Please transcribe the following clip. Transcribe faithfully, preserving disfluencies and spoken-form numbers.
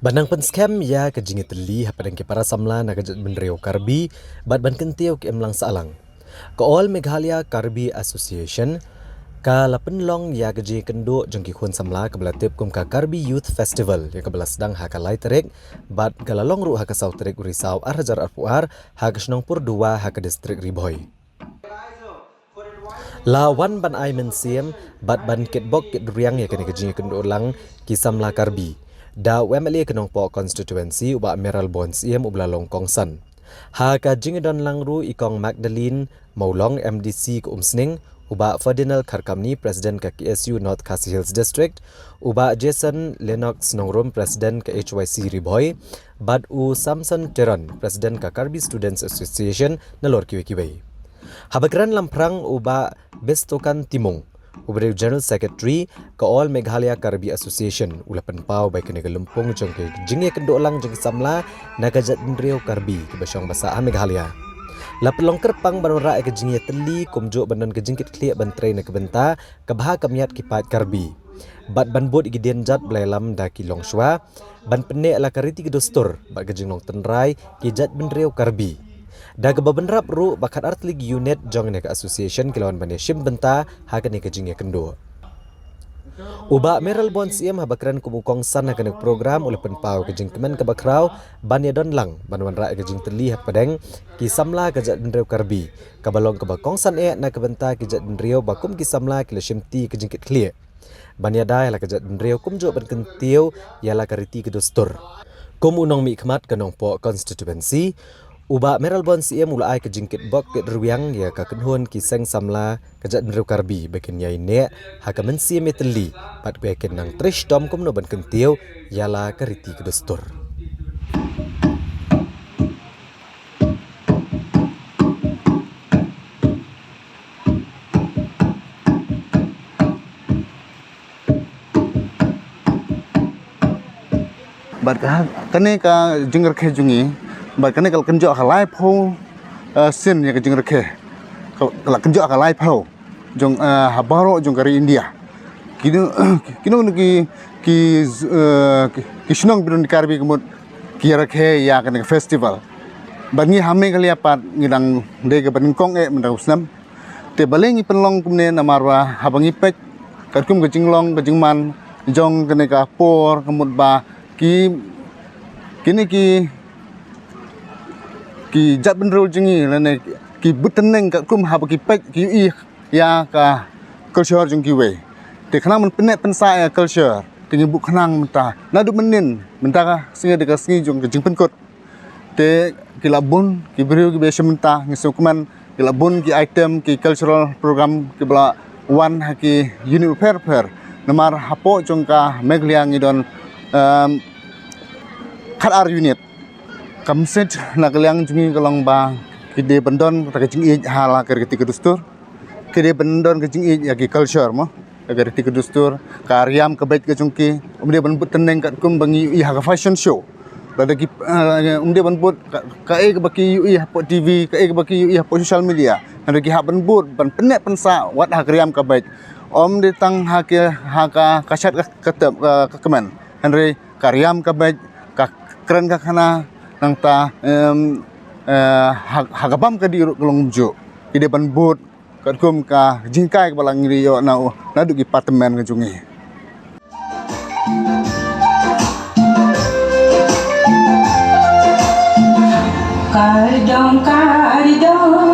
Ban nang pynskhem ïa ka jingïatylli hapdeng ki para samla na ka jaitbynriew Karbi bad ban kyntiew ki imlang sahlang, ka All Meghalaya Karbi Association ka la pynlong ïa ka jingïakynduh jong ki khun samla kaba la tip kum ka Karbi Youth Festival, ïa kaba la sdang ha ka lai tarik bad ka la long ruh ha ka saw tarik u Risaw ar hajar arphew ar ha ka shnong Purduwa ha ka distrik Ri Bhoi. La wan ban ai mynsiem bad ban kitbok kitrwiang ïa kane ka jingïakynduh lang ki samla Karbi da u M L A ka Nongpoh constituency, u Bah Mayralborn Syiem, uba la long kongsan. Ha ka jingdon lang ruh i Kong Magdalene Mawlong, M D C ka Umsning, u Bah Ferdinand Kharkamni, President ka K S U North Khasi Hills District, u Bah Jason Lennox Nongrum, President ka H Y C Ri Bhoi, bad u Samson Teron, President ka Karbi Students Association, nalor kiwei kiwei. Haba kren lamphrang u Bah Bestokan Timung, uba dei u General Secretary ka All Meghalaya Karbi Association, u la pynpaw ba ïa kane ka lympung jong ka jingïakynduh lang jong ki samla na ka jaitbynriew Karbi kiba shong ba sah ha Meghalaya. La pynlong kyrpang ban wanrah ïa ka jingïatylli kumjuh ban don ka jingkitkhlieh ban trei na ka bynta ka bha ka miat ki paid Karbi bad ban bud ïa ki dienjat ba la ïalam da ki longshuwa, ban pynneh ïa la ka riti ka dustur bad ka jinglong tynrai ki jaitbynriew Karbi. Da kaba bynrap ruh ba khatar tylli ki unit jong kane ka association ki la wan ban ïashim bynta ha kane ka jingïakynduh. U Bah Mayralborn Syiem, haba kren kum u kongsan ha kane ka program, u la pynpaw ka jingkmen kaba khraw ban ïadon lang ban wanrah ïa ka jingtylli hapdeng ki samla ka jaitbynriew Karbi, kaba long kaba kongsan eh na ka bynta ki jaitbynriew ba kum ki samla ki la shimti ka jingkitkhlieh ban ïada ïa la ka jaitbynriew kumjuh ban kyntiew ïa la ka riti ka dustur. Kum u nongmihkhmat ka Nongpoh constituency, u Bah Mayralborn Syiem u la ai ka jingkitbok kitrwiang ïa ka kynhun ki seng samla ka jaitbynriew Karbi ba kin ïai neh ha ka mynsiem ïatylli bad ba kin nang trei shitom kumno ban kyntiew ïa la ka riti ka dustur. Bad ka, kane ka jingrakhe jong ngi, bad kane ka la kynjoh ha ka laiphew, eh, sien ïa ka jingrakhe. Ka, ka la kynjoh ha ka laiphew jong, eh, ha baroh jong ka ri India. Kino, kino kino ki, ki, eh, ki, ki shnong ba don Karbi ka mut ki rakhe ïa kane ka festival. Bad ngi ha Meghalaya pat ngi dang dei kaba nyngkong eh mynta u snem. Te balei ngi pynlong kumne? Namar ba haba ngi peit katkum ka jinglong ka jingman jong kane ka por ka mut ba ki, kine ki, ki jaitbynriew jong ngi lane ki bud tneng katkum haba ki peit ki ïohi ïa ka culture jong kiwei. Te khnang ban pynneh pynsah ïa culture te ngi buh khnang mynta naduh mynnin, mynta ka sngi dei ka sngi jong ka jingpynkut. Te ki la bun ki briew kiba ïashim bynta, ngi sngewkmen ki la bun ki item, ki cultural program kiba la wan ha ki unit bapher bapher. Namar hapoh jong ka Meghalaya ngi don, em, khatar unit. Ka message na ka liang jong ngi ka long ba ki dei ban don kata ka jingïeit ha la ka riti ka dustur. Ki dei ban don ka jingïeit ïa ki culture mo, ïa ka riti ka dustur, ka riam ka beit ka jong ki. Ym dei ban bud tneng katkum ba ngi ïohi ha ka fashion show. Lada ki, eh, ym dei ban bud ka, kaei kaba ki ïohi hapoh T V, kaei kaba ki ïohi hapoh social media. Hynrei ki hap ban bud ban pynneh pynsah wat ha ka riam ka beit. Ym dei tang ha ki, ha ka, ka shat ka, ka tep, ka, ka kmen. Hynrei ka riam ka beit, ka kren ka khana, nangta, em, eh, ha, ha ka bam ka dih ruh ka long kumjuh. Ki dei ban bud katkum ka jinghikai kaba la ngi ïoh na u, naduh ki department ka jong ngi. Kardom, kardom.